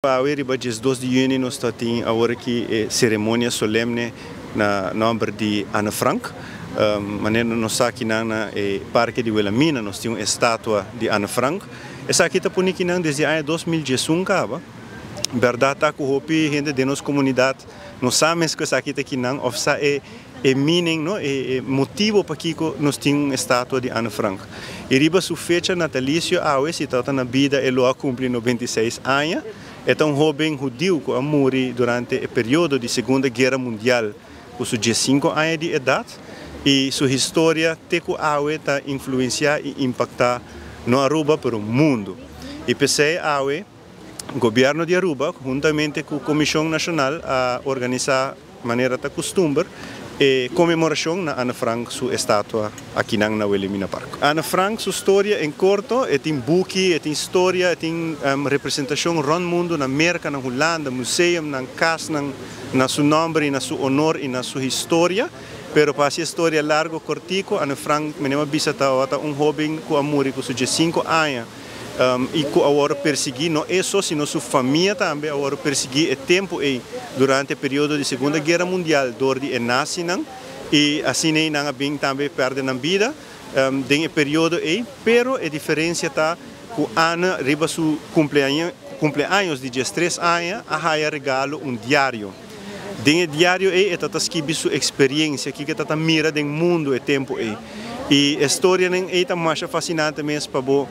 Awe riba 12 di juni nos ta tin awor aki e ceremonia solemne na nomber di Anne Frank. Manera nos sa aki na e parke di Wilhelmina nos tin un estatua di Anne Frank. Esaki ta poni akinan desde aña 2011 caba. Berdad ta cu hopi hende den nos comunidad no sa mes cu esaki ta akinan of sa e meaning, no, e motibo pakico nos tin un estatua di Anne Frank. Y riba su fecha natalicio awe, si ta na bida, e lo a cumpli 96 aña. E ta un hoben hudiu cu a muri durante e periodo di Segunda Guera Mundial cu su 15 aña di edad y su historia te cu awe ta influencia y impacta no Aruba, pero mundo. Y p'esey awe, Gobierno di Aruba, huntamente cu Comision Nacional, a organisa, manera ta custumber, e conmemoracion na Anne Frank su estatua aki na Wilhelmina Park. Anne Frank su historia en corto, e tin buki, e tin historia, e tin representacion rond mundo, na Merca, na Hulanda, museo, na cas, na su nomber y na su honor y na su historia. Pero pa e historia largo cortico, Anne Frank, manera mi a bisa, ta un hoben cu a muri cu su 5 aña y cu a wordo persegui, no e so, sino su famia tambe a wordo persegui e tempo ey durante e periodo di Segunda Guera Mundial door di nazinan y asina nan a bin tambe perde nan bida den e periodo ey, pero e diferencia ta cu Anne riba su cumpleaños di 13 aña a haya regalo un diario. Den e diario ey e ta skirbi su experiencia cu e ta mira den mundo e tempo ey. Y e historia ey ta mas fascinante mes pa bo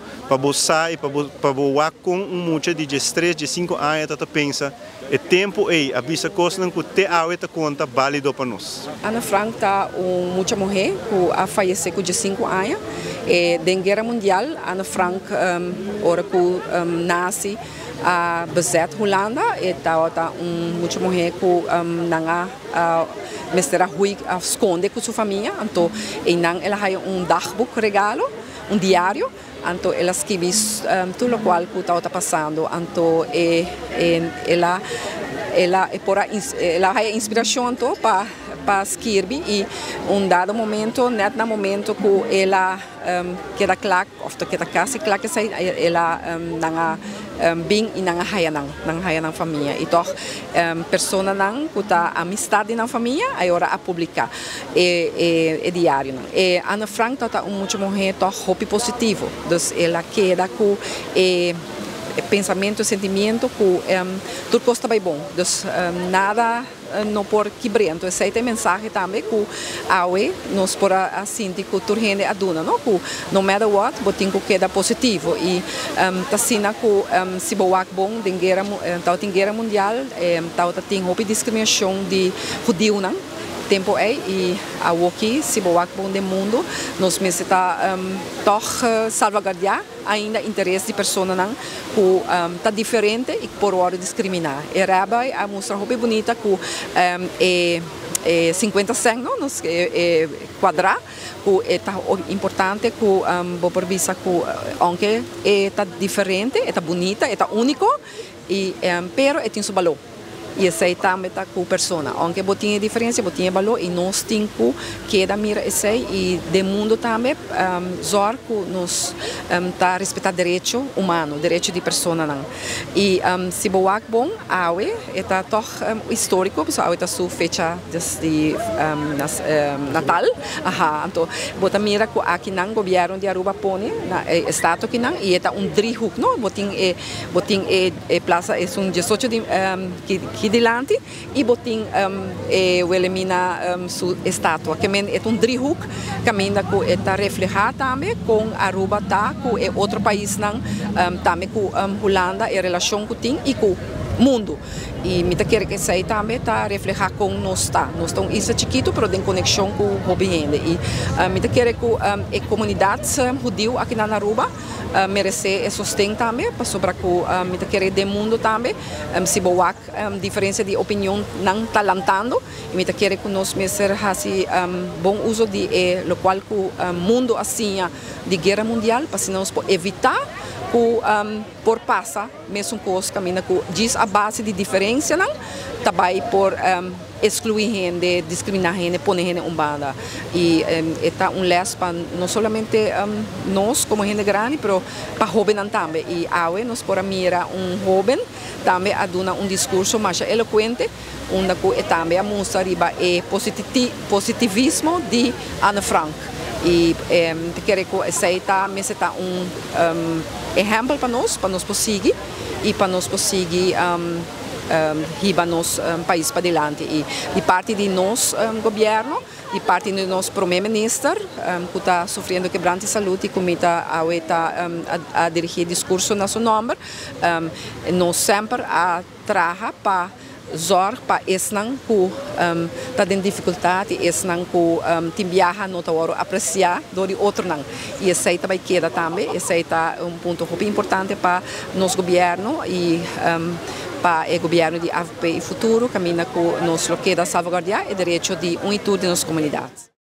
sa pa bo wak con un mucha di 3, di 5 aña ta pensa e tempo ey a bisa cosnan cu te awe ta conta valido pa nos. Anne Frank ta un mucha muhe cu a fayece cu 5 aña. E den Guera Mundial, Anne Frank, ora cu nazi a bezet Hulanda, e tabata un mucha muhe cu nan a mester a hui a sconde cu su famia, anto e nan el a haya un dagboek regalo, un diario, anto el a skirbi tur locual cu tabata pasando, anto el a haya inspiracion anto pa skirbi y un dado momento, net na momento cu el a keda cla of keda casi cla cu el a nan a bin y nan a haya nan, nan haya nan famia y toch personanan cu ta amistad di nan famia awor a publica e diario nan. E Anne Frank ta un mucha muhe toch hopi positivo, dus el a keda cu e pensamento, sentimento cu tur cos ta bay bon, dus nada no por kibra. Anto esey ta e mensahe tambe cu awe nos por a sinti cu tur hende a duna, no? Cu no matter what, bo tin cu keda positivo y ta asina cu si bo wak bon den guera, tabatin Guera Mundial, tabata tin hopi discriminacion di hudiunan tempo ey y awoki si bo wak bon den mundo nos mester ta toch salvaguardia ainda interes di personanan cu ta diferente y por wordo discrimina. E rabbi a mustra hopi bunita cu e 50 cent, no? Nos e cuadra cu ta importante cu bo por bisa cu aunke ta diferente, ta bunita, ta unico y pero e tin su balor. Y esey tambe ta cu persona. Aunke bo tin diferencia, bo tin balor y nos tin cu keda mira esey y den mundo tambe zorg cu nos ta respeta derecho humano, derecho di personanan. Y si bo wak bon, awe ta toch historico, so awe ta su fecha di natal. Aha, anto bo ta mira cu aki nan gobierno di Aruba a pone na estatua aki nan y ta un driehoek, no? Bo tin e plaza e un 18 di aki dilanti y bo tin e Wilhelmina su estatua, kiermen e un driehoek caminda cu ta refleha tambe con Aruba ta cu e otro paisnan tambe cu Hulanda e relacion cu tin y cu mundo. Y mi ta kere cu esey tambe ta refleha con nos ta. Nos ta un isla chikito, pero den conexion cu hopi hende. Y mi ta kere cu e comunidad hudiu aki na Aruba merece e sosten tambe, pasobra cu mi ta kere den mundo tambe, si bo wak diferencia di opinion nan ta lantando, y mi ta kere cu nos mester haci bon uso di locual cu mundo a siña di Guera Mundial, pa asina nos por evita cu por pasa mesun cos caminda cu djis a base di diferencianan tambe por exclui hende, discrimina hende, pone hende un banda. Y ta un les pa no solamente nos como hende grandi, pero pa hobennan tambe. Y awe nos por a mira un hoben. Tambe a duna un discurso mas elocuente, unda cu tambe a mustra riba e positivismo di Anne Frank. Y ta kere cu esey ta un ehempel pa nos por sigui y pa nos por sigui hiba nos pais padilanti. Y di parti di nos gobierno, di parti di nos prome minister, cu ta sufriendo quebranto di salud y cu ta a dirigi discurso na su nomber, nos semper a traha pa zorg pa esnan cu ta den dificultad y esnan cu tin biaha no ta aprecia door di otronan. Y esey tambe keda tambe, esey ta un punto hopi importante pa nos gobierno y pa e gobierno di AVP y Futuro, caminda cu nos lo keda salvaguardia e derecho di un y tur di nos comunidad.